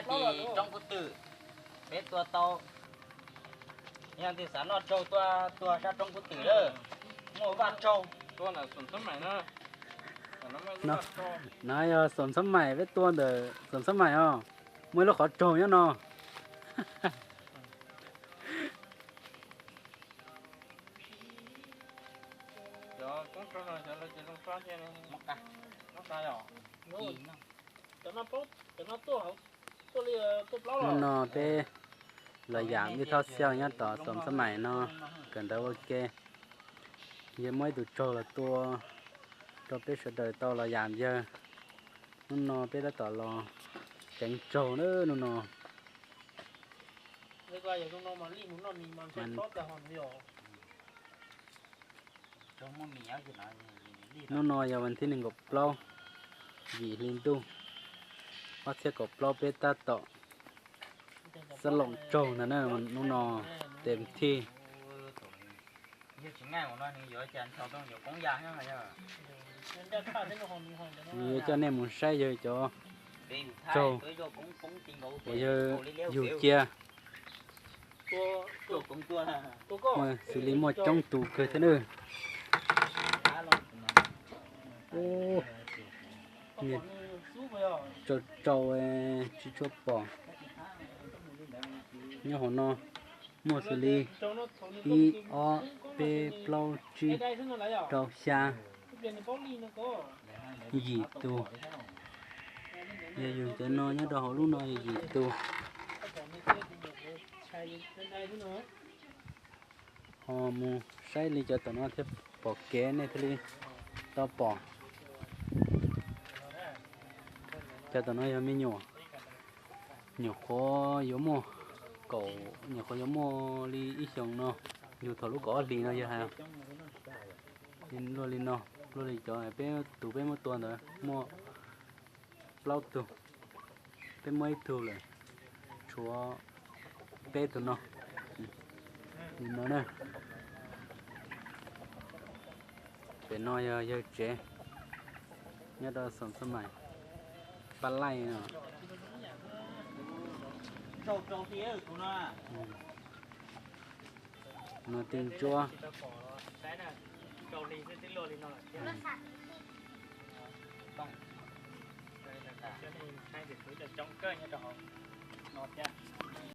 Tim roob Kub Twm, peb tua tau. Yog tias xav noj tsaug tuaj tua sab roob Kub Twm lawm, muaj vaj tsaug. No yog Xoom Xab Maim, peb tua ntawm Xoom Xab Maim os, muaj ib lub qhov tsaug nyob no. Hnub no peb los yam ib thob xiab nyob tom Xoom Xab Maim no, kawm ntawv ua ke. Yog muaj ib tug tsaug los tua rau peb sawv daws tau los yam yawg. Hnub no peb tab tom los ceev tsaug na hnub no. Hnub no yog vas thib nees nkaum plaub, yim hli ntuj, ob txhiab kaum plaub peb tab tom xab loom tsaug ntag na. Hnub no tes thij nws yuav coj nej mus saib yawg cov tsaug uas yawg yug cia. Xws li muaj coob tus kawg thiab na. Tsau tsau tsis tshua pom. Nyob hauv no muaj xws li ib, ob, peb, plaub, tsib, rau, xya, yim tus. Yog yug cov no nyob rau hauv lub no yog yim tus. Ho mus saib li cov tom no thiaj pom kev, nej thiaj li tau pom. Cov tom no yog me nyuam, nyuam qhuav yuav muaj kaum, nyuam qhuav yuav muaj li ib xyoos no, yug thaum lub kaum ob hlis no yog hais. Luaj li no, luaj li cov peb tus peb muab tua ntawd muaj plaub tug, peb muab ib tug lawm, tshuav peb tug no. Li no na. Pem no yog yawg tsev nyob rau Xoom Xab Maim, Pab Laij no. No tej ntsuab.